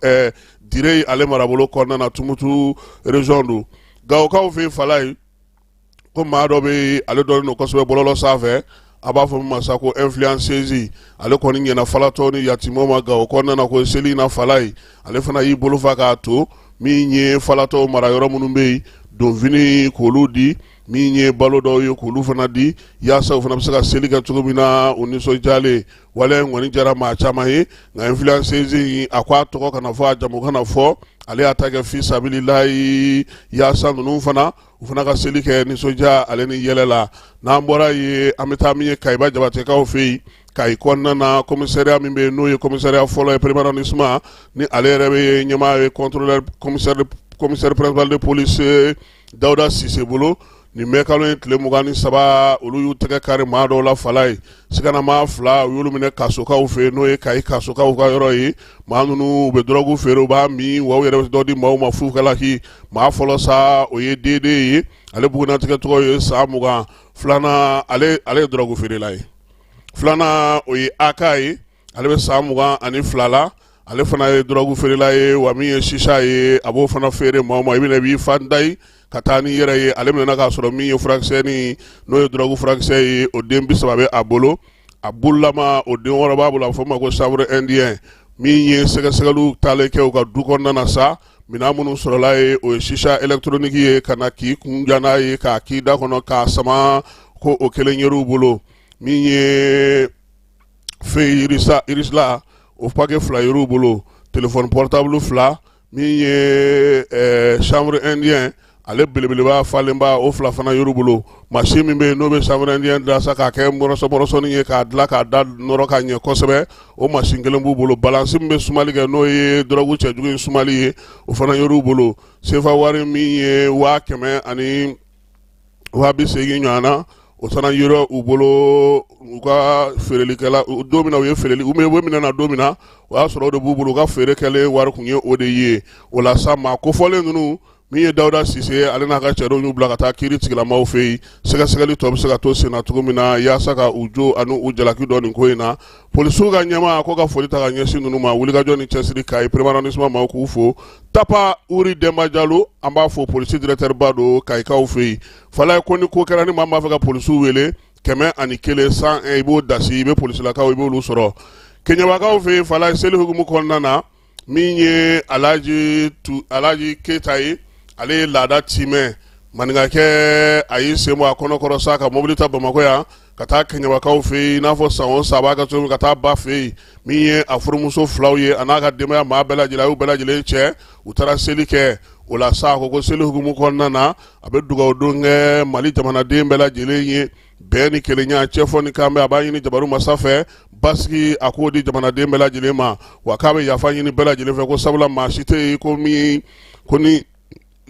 Speaker 5: Dire ale marabolo kɔnɔna na, Tumutu région don. Gawokaw fɛ yen, Falaye, ko maa dɔ bɛ yen, ale dɔnnen don kosɛbɛ bɔlɔlɔ sanfɛ, a b'a fɔ min ma sa ko influenceuse. Ale kɔni ɲɛna falatɔ ni yatimɛw ma Gawo kɔnɔna na ko seli in na, Falaye, ale fana y'i bolo fa k'a to min ye falatɔw mara yɔrɔ minnu bɛ yen, donfini k'olu di, min ye balo dɔw ye k'olu fana di, yaasa u fana bɛ se ka seli kɛ cogo min na u nisɔndiyalen. Waleya in kɔni diyara maa caman ye, nka influenceuse in, a ko a tɔgɔ kana fɔ, a jamu kana fɔ, ale y'a ta kɛ fi sabililayi, yaasa ninnu fana, u fana ka seli kɛ nisɔndiya ale ni yɛlɛ la. N'an bɔra yen, an bɛ taa min ye Kayiba Jabatekaw fɛ yen, Kayi kɔnɔna na, commissariat min bɛ yen, n'o ye commissariat fɔlɔ ye, premier arrondissement, ni ale yɛrɛ bɛ ɲɛmaa ye contrôleur commissaire, commissaire principal de police Dawuda Sise bolo, nin mɛ kalo in tile 23, olu y'u tɛgɛ kari maa dɔw la, Falaye. Siganamaa fila, u y'olu minɛ kasokaw fɛ yen, n'o ye Kayi kasokaw ka yɔrɔ ye. Maa ninnu, u bɛ dɔrɔgu feere, u b'a min, wa u yɛrɛ bɛ dɔ di maaw ma fukalaki. Maa fɔlɔ sa, o ye dede ye, ale bugunatigɛ tɔgɔ ye san 20. Filanan, ale ye dɔrɔgu feerela ye. Filanan, o ye aka ye, ale bɛ san 22 la, ale fana ye dɔrɔgu feerela ye, wa min ye sisa ye, a b'o fana feere maaw ma. I bɛna, i b'i fa da ye ka taa n'i yɛrɛ ye. Ale minɛna k'a sɔrɔ min ye furakisɛni, n'o ye dɔrɔgu furakisɛ ye, o den 30 bɛ a bolo. A bololama, o den 6 b'a bolo, a bɛ fɔ o ma ko chanvre indien. Min ye sɛgɛsɛgɛliw taalen kɛ u ka du kɔnɔna na sa, minɛn minnu sɔrɔla ye, o ye sisa électronique ye, ka na k'i kun ja n'a ye, k'a k'i da kɔnɔ k'a sama, ko o kelen yer'u bolo. Min ye feu irisila, o paquet 2 yer'u bolo, téléphone portable 2, min ye chanvre indien, ale belebeleba falenba, o 2 fana yer'u bolo. Machine min bɛ yen, n'o bɛ chanvre indien dilan sa, k'a kɛ mɔrɔsɔ mɔrɔsɔnin ye, k'a dilan k'a da nɔrɔ ka ɲɛ kosɛbɛ, o machine kelen b'u bolo. Balance min bɛ sumali kɛ, n'o ye dɔrɔgu cɛjugu in sumali ye, o fana yer'u bolo. Sefa wari min ye 100 000 ani 80 000 ɲɔgɔn na, o fana yera u bolo. U ka feerelikɛla, don min na u ye feereli, u bɛ minɛ na don min na, o y'a sɔrɔ o de b'u bolo. U ka feere kɛlen wari tun ye o de ye. O la sa, maa kofɔlen ninnu, min ye Dawuda Sise ye, ale n'a ka cɛdenw y'u bila ka taa kiiri tigilamaw fɛ yen, sɛgɛsɛgɛli tɔ bɛ se ka to sen na cogo min na, yaasa ka u jo ani u jalaki dɔn nin ko in na. Polisiw ka ɲɛmaa ko ka foli ta ka ɲɛsin ninnu ma, wulikajɔ ni cɛsiri. Kayi premier arrondissement maaw k'u fo. Tapa Uri Denba Jalo, an b'a fo, polisi directeur ba don Kayikaw fɛ yen. Falaye, ko ni ko kɛra, ni maa b'a fɛ ka polisiw wele, 101, 101, i b'o dasi, i bɛ polisilakaw, i b'olu sɔrɔ. Keɲɛbakaw fɛ yen, Falaye, seli hukumu kɔnɔna na, min ye Alhaji Keyita ye, ale ye laada timɛ maninkakɛ, a y'i sen bɔ a kɔnɔ kɔrɔ sa ka mobili ta Bamakɔ yan ka taa Kɛɲɛbakaw fɛ yen, i n'a fɔ san o san a b'a kɛ cogo min, ka taa ba fɛ yen. Min ye a furumuso filaw ye, a n'a ka denbaya maa bɛɛ lajɛlen, a y'u bɛɛ lajɛlen cɛ, u taara seli kɛ. O la sa, a ko ko seli hukumu kɔnɔna na, a bɛ dugawu don kɛ Mali jamanaden bɛɛ lajɛlen ye, bɛn ni kelenya, cɛfɔ ni kanbɛn. A b'a ɲini jabaru masa fɛ, basigi a k'o di jamanaden bɛɛ lajɛlen ma, wa k'a bɛ yafa ɲini bɛɛ lajɛlen fɛ, ko sabula maa si tɛ yen ko min ko ni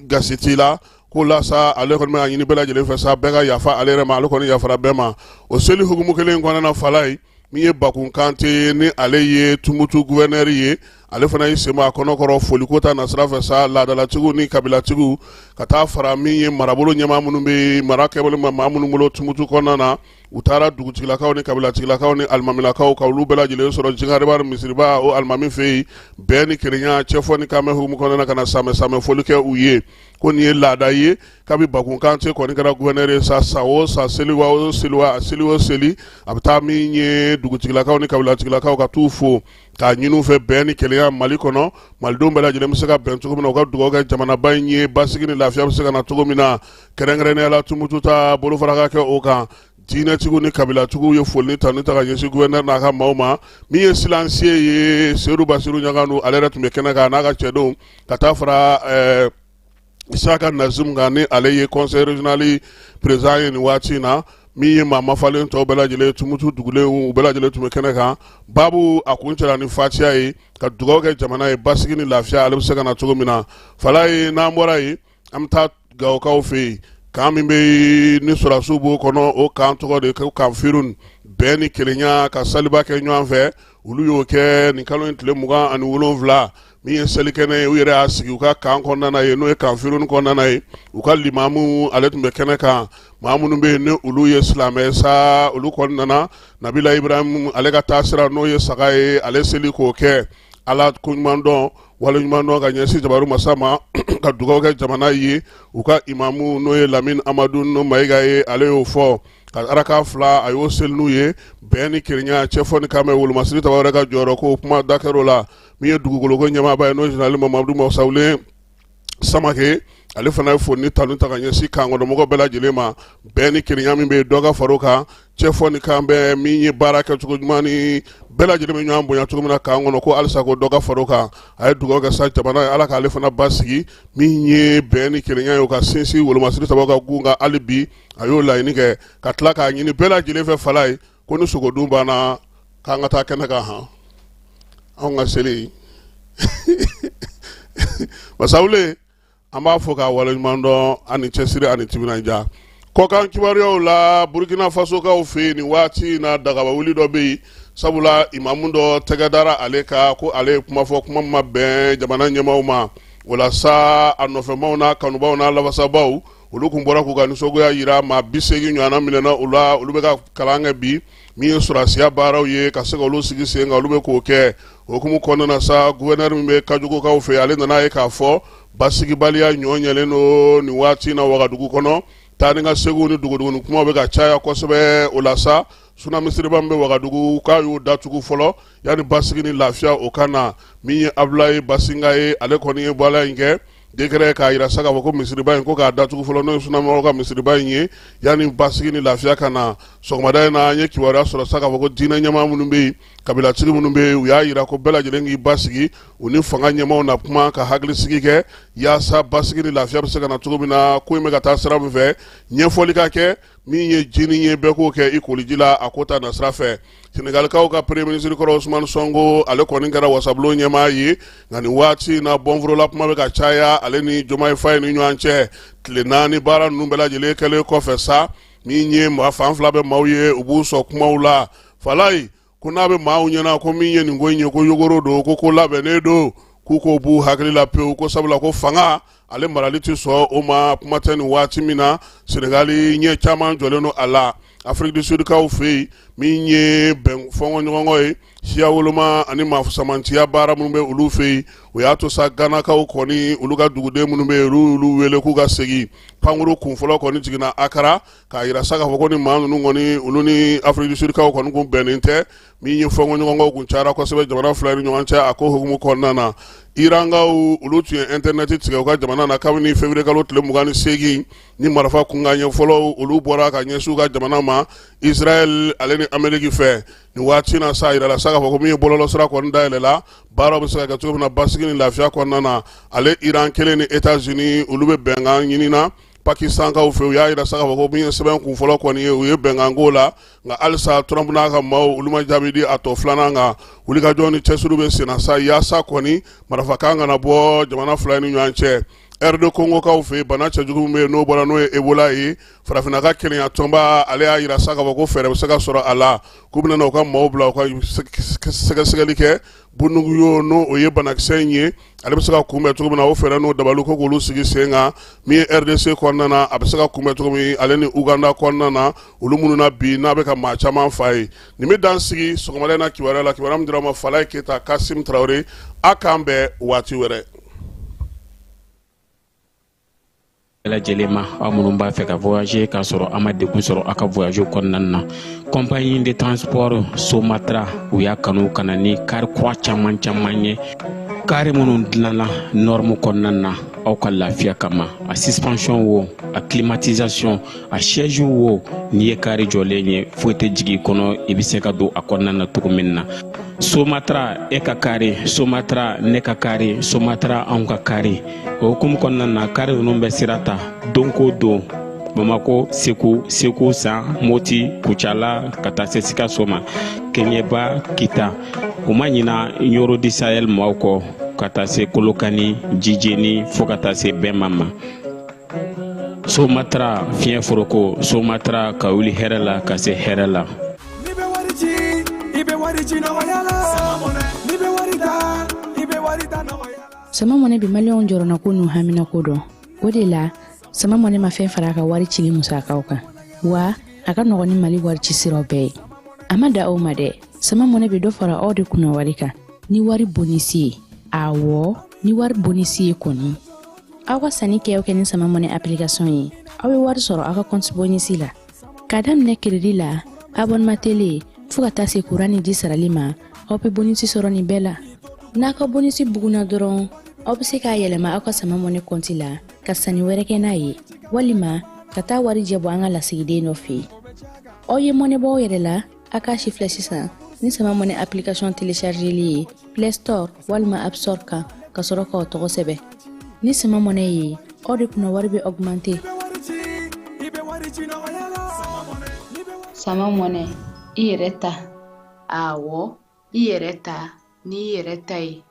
Speaker 5: gasi t'i la. Ko la sa, ale kɔni bɛ a ɲini bɛɛ lajɛlen fɛ sa, bɛɛ ka yafa ale yɛrɛ ma, ale kɔni yafara bɛɛ ma. O seli hukumu kelen in kɔnɔna na, Falaye, min ye Bakun Kante, ni ale ye Tumutu gouverneur ye, ale fana y'i sen bɔ a kɔnɔ kɔrɔ foliko ta nasira fɛ sa, laadalatigiw ni kabilatigiw, ka taa fara min ye marabolo ɲɛmaa minnu bɛ mara kɛbolo ma maa minnu bolo Tumutu kɔnɔna na. U taara dugutigilakaw ni kabilatigilakaw ni alimamilakaw ka olu bɛɛ lajɛlen sɔrɔ Jinkariba misiriba o alimami fɛ yen, bɛn ni kelenya cɛfɔ ni kanbɛn hukumu kɔnɔna na, ka na samɛ samɛ foli kɛ u ye. Ko nin ye laada ye kabi Bakun Kante kɔni kɛra gouverneur ye sa, san o san, seli o seli, seli o seli, a bɛ taa min ye dugutigilakaw ni kabilatigilakaw ka t'u fo k'a ɲini u fɛ bɛn ni kelenya Mali kɔnɔ, malidenw bɛɛ lajɛlen bɛ se ka bɛn cogo min na, u ka dugawu kɛ jamanaba in ye, basigi ni lafiya bɛ se ka na cogo min na, kɛrɛnkɛrɛnnenya la Tumutu ta bolofara ka kɛ o kan. Diinɛtigiw ni kabilatigiw ye foli ni tanu ta ka ɲɛsin gouverneur n'a ka maaw ma. Min ye silencieux ye, Seyidu Basiru Ɲaganu, ale yɛrɛ tun bɛ kɛnɛ kan n'a ka cɛdenw, ka taa fara Isaka Nazim kan, ni ale ye conseil régional président ye nin waati in na. Min ye maa mafalen tɔw bɛɛ lajɛlen, Tumutu dugulenw, u bɛɛ lajɛlen tun bɛ kɛnɛ kan. Baabu a kuncɛra ni fatiya ye ka dugawu kɛ jamana ye, basigi ni lafiya ale bɛ se ka na cogo min na. Falaye, n'an bɔra yen, an bɛ taa Gawokaw fɛ yen, camp min bɛ yen ni sɔrɔdasiw b'o kɔnɔ, o camp tɔgɔ de ko camp Firun. Bɛn ni kelenya ka saliba kɛ ɲɔgɔn fɛ, olu y'o kɛ nin kalo in tile 27. Min ye selikɛnɛ ye, u yɛrɛ y'a sigi u ka camp kɔnɔna ye, n'o ye camp Firun kɔnɔna ye. U ka limamu, ale tun bɛ kɛnɛ kan. Maa minnu bɛ yen ni olu ye silamɛ sa, olu kɔni nana Nabila Ibrahim ale ka taasira, n'o ye saga ye, ale seli k'o kɛ Ala koɲuman dɔn, waleɲuman dɔn ka ɲɛsin jabaru masa ma, ka dugawu kɛ jamana ye. U ka imamu, n'o ye Lamini Amadu Mayiga ye, ale y'o fɔ ka araka 2, a y'o seli n'u ye. Bɛn ni kelenya, cɛfɔ ni kanbɛn, wolomasiri Tarawele ka jɔyɔrɔ ko kuma da kɛr'o la. Min ye dugukoloko ɲɛmaaba ye, n'o ye général Mamadu Masawule Samake, ale fana ye foli ni tanu ta ka ɲɛsin camp kɔnɔmɔgɔ bɛɛ lajɛlen ma. Bɛn ni kelenya min bɛ yen, dɔ ka far'o kan, cɛfɔ ni kanbɛn, min ye baara kɛcogo ɲuman ni bɛɛ lajɛlen bɛ ɲɔgɔn bonya cogo min na camp kɔnɔ, ko halisa ko dɔ ka far'o kan. A ye dugawu kɛ sa jamana ye, Ala k'ale fana basigi. Min ye bɛn ni kelenya ye, o ka sinsin wolomasiri tabaw ka gun kan hali bi, a y'o laɲini kɛ, ka tila k'a ɲini bɛɛ lajɛlen fɛ. Falaye, ko ni sogodun banna, k'an ka taa kɛnɛ kan han, anw ka seli. Masawule, an b'a fɔ k'a waleɲuman dɔn ani cɛsiri ani timinandiya. Kɔkan kibaruyaw la, Burkina Fasokaw fɛ yen, nin waati in na, dagaba wuli dɔ bɛ yen, sabula imamu dɔ tɛgɛ dara ale kan ko ale ye kuma fɔ, kuma ma bɛn jamana ɲɛmaaw ma. O la sa, a nɔfɛmaw n'a kanubaw n'a lafasabaw, olu kun bɔra k'u ka nisɔngoya yira. Maa 80 ɲɔgɔnna minɛna u la, olu bɛ ka kalan kɛ bi. Min ye sɔrɔdasiya baaraw ye ka se ka olu sigi sen kan, olu bɛ k'o kɛ. O hukumu kɔnɔna na sa, gouverneur min bɛ Kajugukaw fɛ, ale nana ye k'a fɔ basigibaliya ɲɔ ɲɛlen don nin waati in na Wagadugu kɔnɔ. Taa ni ka seginw ni dogodogoni kumaw bɛ ka caya kosɛbɛ. O la sa, suna misiriba min bɛ Wagadugu, k'a y'o datugu fɔlɔ yanni basigi ni lafiya o ka na. Min ye Abulaye Basinga ye, ale kɔni ye bɔla in kɛ décret k'a yira sa k'a fɔ ko misiriba in, ko k'a datugu fɔlɔ, n'o ye sunamɔgɔw ka misiriba in ye, yanni basigi ni lafiya ka na. Sɔgɔmada in na, an ye kibaruya sɔrɔ sa k'a fɔ ko diinɛ ɲɛmaa minnu bɛ yen, kabilatigi minnu bɛ yen, u y'a yira ko bɛɛ lajɛlen k'i basigi, u ni fanga ɲɛmaaw na kuma ka hakilisigi kɛ yaasa basigi ni lafiya bɛ se ka na cogo min na. Ko in bɛ ka taa sira min fɛ, ɲɛfɔli ka kɛ. Min ye jini ye, bɛɛ k'o kɛ i koliji la a ko ta nasira fɛ. Senegalikaw ka premier ministre kɔrɔ Ousmane Sonko, ale kɔni kɛra wasabulon ɲɛmaa ye, nka nin waati in na, bɔnforola kuma bɛ ka caya ale ni Diomaye Faye ni ɲɔgɔn cɛ. Tile 4 baara ninnu bɛɛ lajɛlen kɛlen kɔfɛ sa, min ye maa fan fila bɛ maaw ye, u b'u sɔn kumaw la. Falaye ko n'a bɛ maaw ɲɛna ko min ye nin ko in ye, ko yogoro don, ko labɛnnen don, k'u k'o b'u hakili la pewu, ko sabula ko fanga ale marali tɛ sɔn o ma. Kuma tɛ nin waati min na, Senegali ɲɛ caman jɔlen don a la. Afrique du Sud kaw fɛ yen, min ye bɛn fɔnkɔɲɔgɔnkɔ ye, siya woloma ani maasamantiya baara minnu bɛ olu fɛ yen, o y'a to sa Ganakaw kɔni, olu ka duguden minnu bɛ yen, olu y'olu wele k'u ka segin. Pankuru kun fɔlɔ kɔni jiginna Akara k'a yira sa k'a fɔ ko ni maa ninnu kɔni, olu ni Afrique du Sud kaw kɔni kun bɛnnen tɛ. Min ye fɔnkɔɲɔgɔnkɔw kun cayara kosɛbɛ jamana fila ni ɲɔgɔn cɛ a ko hukumu kɔnɔna na. Irankaw, olu tun ye internet tigɛ u ka jamana na kabini février kalo tile 28, ni marifa kunkan ɲɛ fɔlɔ olu bɔra ka ɲɛsin u ka jamana ma Israël ale ni Amérique fɛ. Nin waati na sa, a yirala sa k'a fɔ ko min ye bɔlɔlɔsira kɔni dayɛlɛla, baaraw bɛ se ka kɛ cogo min na basigi ni lafiya kɔnɔna na. Ale Iran kelen ni États-Unis, olu bɛ bɛnkan ɲini na Pakistankaw fɛ. U y'a yira sa k'a fɔ ko min ye sɛbɛn kun fɔlɔ kɔni ye, u ye bɛnkan ko la, nka halisa Trump n'a ka maaw, olu ma jaabi di a tɔ filanan kan. Wulikajɔ ni cɛsiri bɛ senna sa yaasa kɔni marifakan kana bɔ jamana fila ni ɲɔgɔn cɛ. RD Congo kaw fɛ yen, bana cɛjugu min bɛ yen n'o bɔra, n'o ye Ebola ye, farafinna ka kelenya tɔnba, ale y'a yira sa k'a fɔ ko fɛɛrɛ bɛ se ka sɔrɔ a la, k'u bɛna u ka maaw bila u ka sɛgɛsɛgɛli kɛ. Bundibugyo n'o o ye banakisɛ in ye, ale bɛ se ka kunbɛn cogo min na, o fɛɛrɛ n'o dabali ko k'olu sigi sen kan. Min ye RDC kɔnɔna na, a bɛ se ka kunbɛn cogo min, ale ni Uganda kɔnɔna na, olu minnu na bi n'a bɛ ka maa caman fa ye. Nin bɛ dan sigi sɔgɔmada in na kibaruya la, kibaruya min dira ma Falaye Keyita, Kasim Tarawele. A k'an bɛn waati wɛrɛ.
Speaker 7: Bɛɛ lajɛlen ma, aw minnu b'a fɛ ka voyager k'a sɔrɔ a ma degun sɔrɔ aw ka voyage kɔnɔna na, compagnie de transport Somatra, u y'a kanu ka na ni kari kura caman caman ye, kari minnu dilanna norme kɔnɔna na aw ka lafiya kama. A suspension wo, a climatisation, a siège wo, n'i ye kari jɔlen ye, foyi tɛ jigin i kɔnɔ, i bɛ se ka don a kɔnɔna na cogo min na. Somatra, e ka kari, Somatra, ne ka kari, Somatra, anw ka kari. O hukumu kɔnɔna na, kari ninnu bɛ sira ta don ko don Bamako, Segu, Segu San, Moti, Kucala, ka taa se Sikaso ma, Keɲeba, Kita. U ma ɲina Ɲoro du Sahel maaw kɔ, ka taa se Kolokani, Jijeni, fo ka taa se Bɛma ma. Somatra, fiɲɛ foroko, Somatra, ka wuli hɛrɛ la ka se hɛrɛ la.
Speaker 8: N'i bɛ wari ci, i bɛ wari ci nɔgɔya la. N'i bɛ wari ta, i bɛ wari ta nɔgɔya la.
Speaker 9: Sama Mɔnɛ bɛ maliyɛnw jɔrɔnako n'u haminako dɔn. O de la, Sama Mɔnɛ ma fɛn fara a ka wari cili musakaw kan, wa a ka nɔgɔn ni Mali wari ci siraw bɛɛ ye. A ma da o ma dɛ, Sama Mɔnɛ bɛ dɔ fara aw de kunna wari kan ni wari bonisi ye. Awɔ, ni wari bonisi ye kɔni. Aw ka sanni kɛ o kɛ ni Sama Mɔnɛ application ye, aw bɛ wari sɔrɔ aw ka compte bonisi la. K'a daminɛ crédit la, abonnement télé, fo ka taa se kuran ni ji sarali ma, aw bɛ bonisi sɔrɔ nin bɛɛ la. N'a ka bonisi bugunna dɔrɔn, aw bɛ se k'a yɛlɛma aw ka Sama Mɔnɛ kɔnti la ka sanni wɛrɛ kɛ n'a ye, walima ka taa warijɛ bɔ an ka lasigiden dɔ fɛ yen. Aw ye mɔnɛ bɔ aw yɛrɛ la, a k'a sifilɛ sisan ni Sama Mɔnɛ application téléchargeli ye Play Store walima App Store kan, ka sɔrɔ k'aw tɔgɔ sɛbɛn. Ni Sama Mɔnɛ ye, aw de kunna wari bɛ augmenter.
Speaker 10: Sama Mɔnɛ, i yɛrɛ ta. Awɔ, i yɛrɛ ta n'i yɛrɛ ta ye.